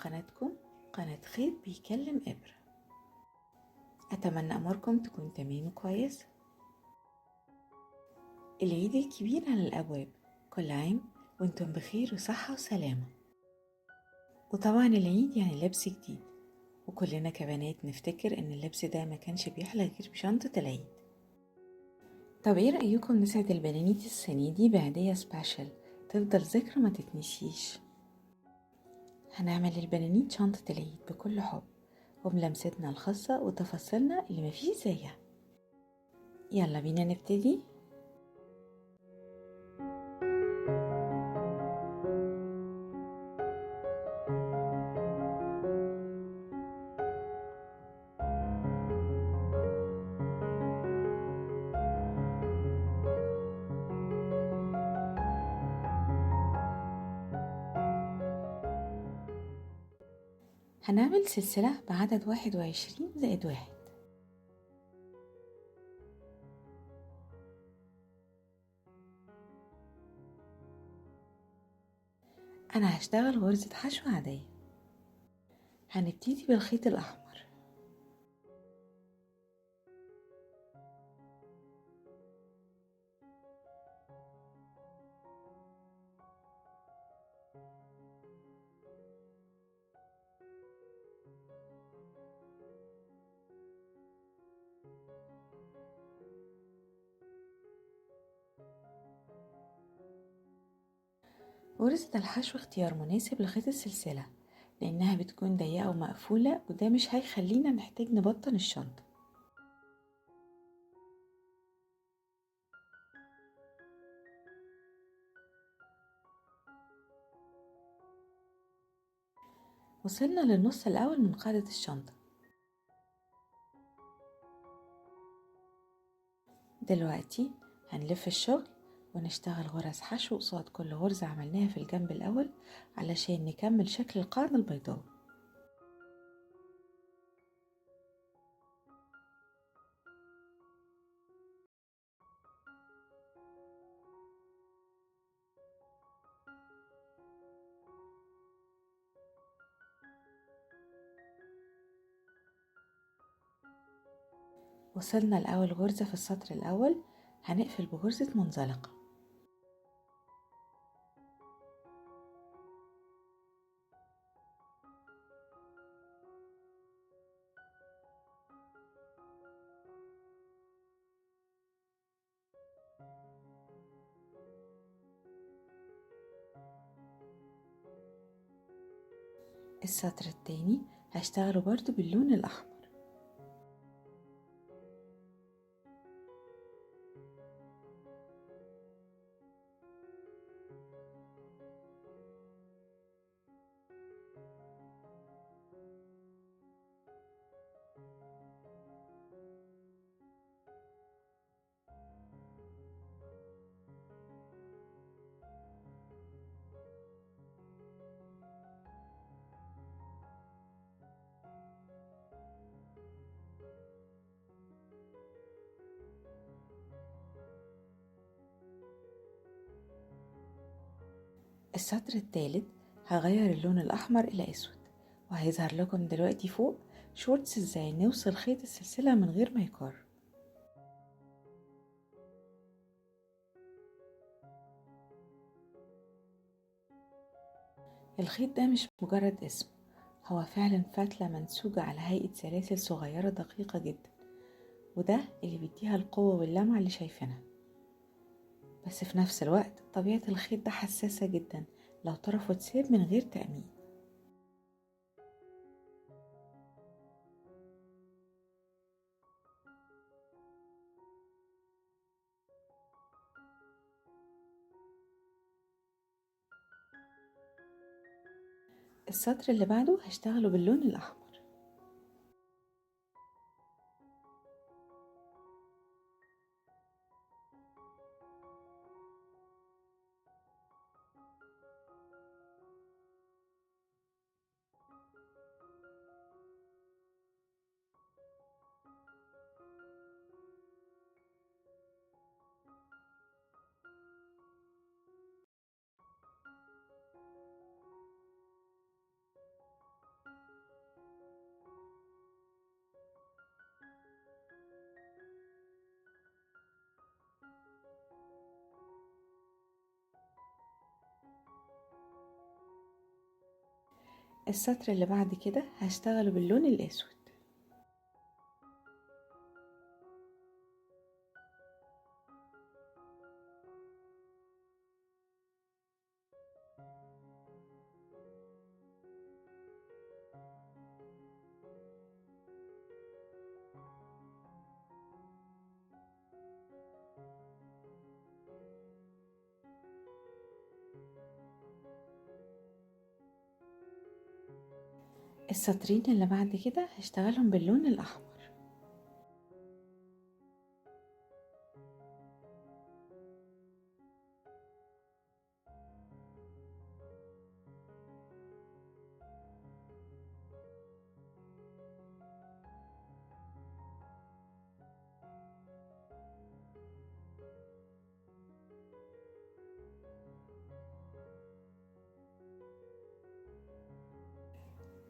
قناتكم، قناة خيط بيكلم إبرة. أتمنى أموركم تكون تمام وكويسة. العيد الكبير على الأبواب، كل عام وانتم بخير وصحة وسلامة. وطبعا العيد يعني لبس جديد، وكلنا كبنات نفتكر ان اللبس ده ما كانش بيحلى غير بشنطة العيد. طب ايه رأيكم نسعد البنانيت السنة دي بهدية special تفضل ذكرى ما تتنسيش؟ هنعمل للبنانيت شنطة العيد بكل حب وبلمستنا الخاصة وتفاصيلنا اللي مفيش زيها. يلا بينا نبتدي. هنعمل سلسلة بعدد 21 زائد 1. أنا هشتغل غرزة حشو عادية. هنبتدي بالخيط الأحمر. غرزة الحشو اختيار مناسب لخيط السلسلة لأنها بتكون ضيقة ومقفولة، وده مش هيخلينا نحتاج نبطن الشنطة. وصلنا للنص الأول من قاعدة الشنطة. دلوقتي هنلف الشغل ونشتغل غرز حشو قصاد كل غرزة عملناها في الجنب الأول علشان نكمل شكل القاعدة البيضاء. وصلنا لأول غرزة في السطر الأول، هنقفل بغرزة منزلقة. السطر التاني هشتغله برضو باللون الأحمر. السطر الثالث هغير اللون الأحمر إلى أسود، وهيظهر لكم دلوقتي فوق shorts ازاي نوصل خيط السلسلة من غير ما يكر. الخيط ده مش مجرد اسم، هو فعلا فتلة منسوجة على هيئة سلاسل صغيرة دقيقة جدا، وده اللي بيديها القوة واللمعة اللي شايفينها. بس في نفس الوقت طبيعة الخيط ده حساسة جدا لو طرفه اتساب من غير تأمين. السطر اللي بعده هشتغله باللون الأحمر. السطر اللي بعد كده هشتغله باللون الاسود. السطرين اللي بعد كده هشتغلهم باللون الأحمر.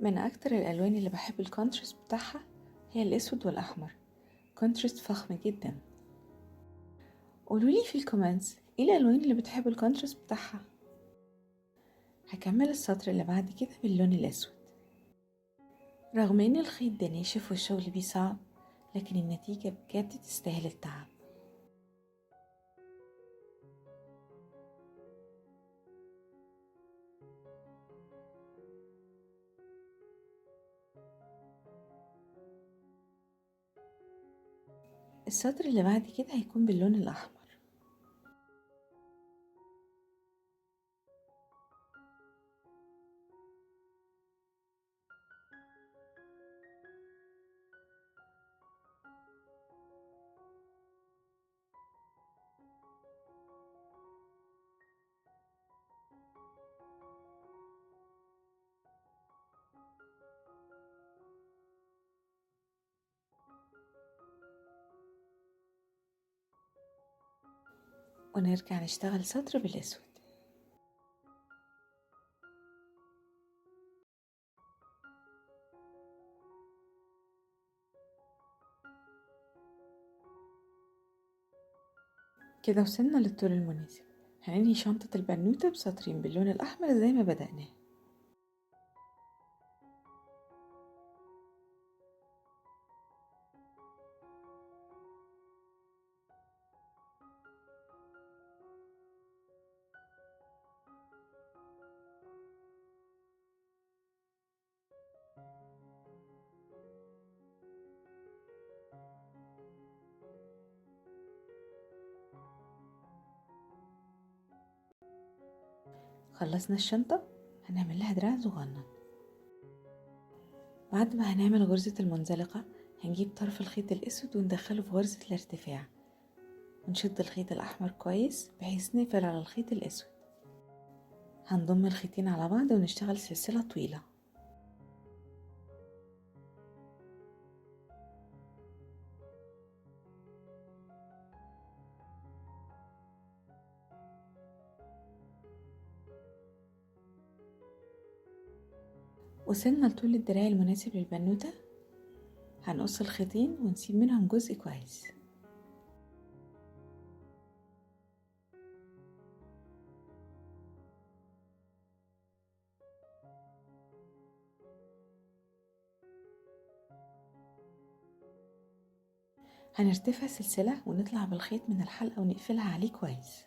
من اكتر الالوان اللي بحب ال contrast بتاعها هي الاسود والاحمر، contrast فخم جدا. قولولي في ال comments ايه الالوان اللي بتحب ال contrast بتاعها. هكمل السطر اللي بعد كده باللون الاسود. رغم ان الخيط ده ناشف والشغل بيه صعب، لكن النتيجة بجد تستاهل التعب. السطر اللي بعد كده هيكون باللون الأحمر. ونرجع نشتغل سطر بالأسود. كده وصلنا للطول المناسب. هننهي شنطة البنوتة بسطرين باللون الأحمر زي ما بدأناه. خلصنا الشنطة، هنعمل لها دراع صغنن. بعد ما هنعمل غرزة المنزلقة هنجيب طرف الخيط الأسود وندخله في غرزة الارتفاع، ونشد الخيط الأحمر كويس بحيث نقفل على الخيط الأسود. هنضم الخيطين على بعض ونشتغل سلسلة طويلة. وصلنا لطول الدراع المناسب للبنوتة. هنقص الخيطين ونسيب منهم جزء كويس. هنرتفع سلسلة ونطلع بالخيط من الحلقة ونقفلها عليه كويس.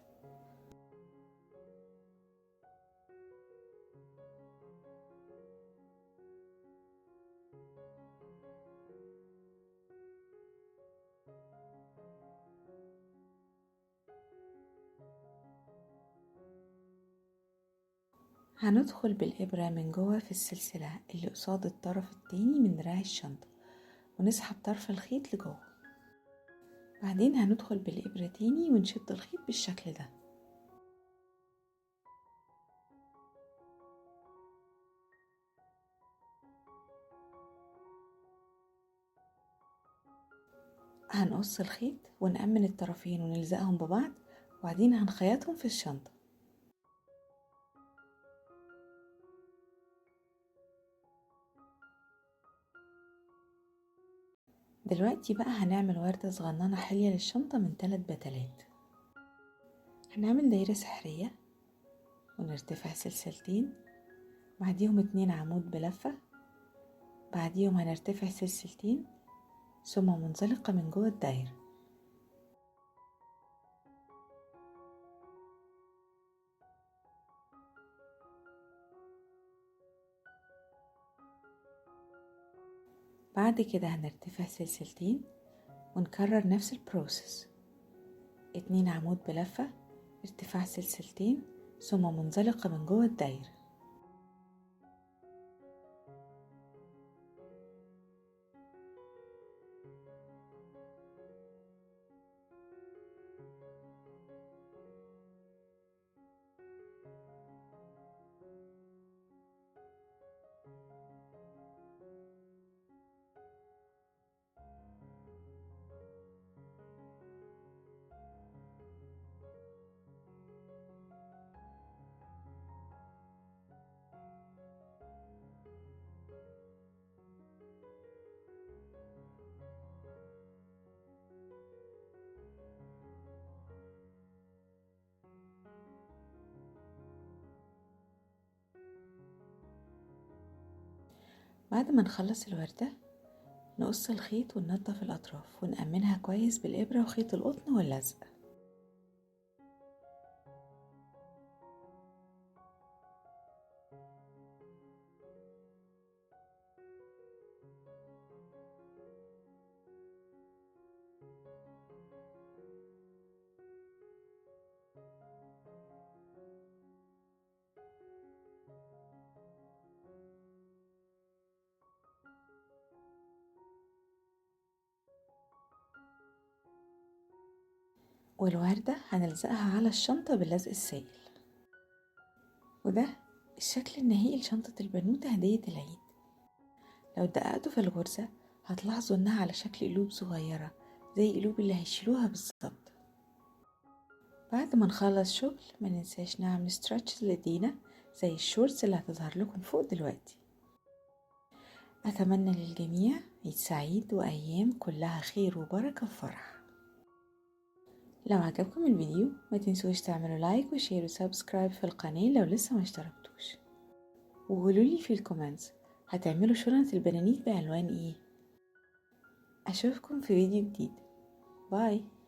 هندخل بالإبرة من جوه في السلسلة اللي قصاد الطرف التاني من دراع الشنطة ونسحب طرف الخيط لجوه. بعدين هندخل بالإبرة تاني ونشد الخيط بالشكل ده. هنقص الخيط ونأمن الطرفين ونلزقهم ببعض، وبعدين هنخيطهم في الشنطة. دلوقتي بقى هنعمل وردة صغننة حلية للشنطة من 3 بتلات. هنعمل دايرة سحرية ونرتفع سلسلتين بعديهم 2 عمود بلفة، بعديهم هنرتفع سلسلتين ثم منزلقة من جوه الدايرة. بعد كده هنرتفع سلسلتين ونكرر نفس ال process، 2 عمود بلفة، ارتفاع سلسلتين ثم منزلقة من جوه الدايرة. بعد ما نخلص الوردة نقص الخيط وننضف الأطراف ونأمنها كويس بالإبرة وخيط القطن واللزق. والوردة هنلزقها على الشنطة باللزق السائل. وده الشكل النهائي لشنطة البنوتة هدية العيد. لو دققتوا في الغرزة هتلاحظوا انها على شكل قلوب صغيرة زي قلوب اللي هيشيلوها بالظبط. بعد ما نخلص شغل ما ننساش نعمل stretch لايدينا زي ال shorts اللي هتظهر لكم فوق دلوقتي. اتمنى للجميع عيد سعيد وايام كلها خير وبركة وفرح. لو عجبكم الفيديو ما تنسوش تعملوا like و share و subscribe في القناة لو لسه ما اشتركتوش، وقولولي في ال comments هتعملوا شنط البنانيت بألوان ايه. اشوفكم في فيديو جديد. bye.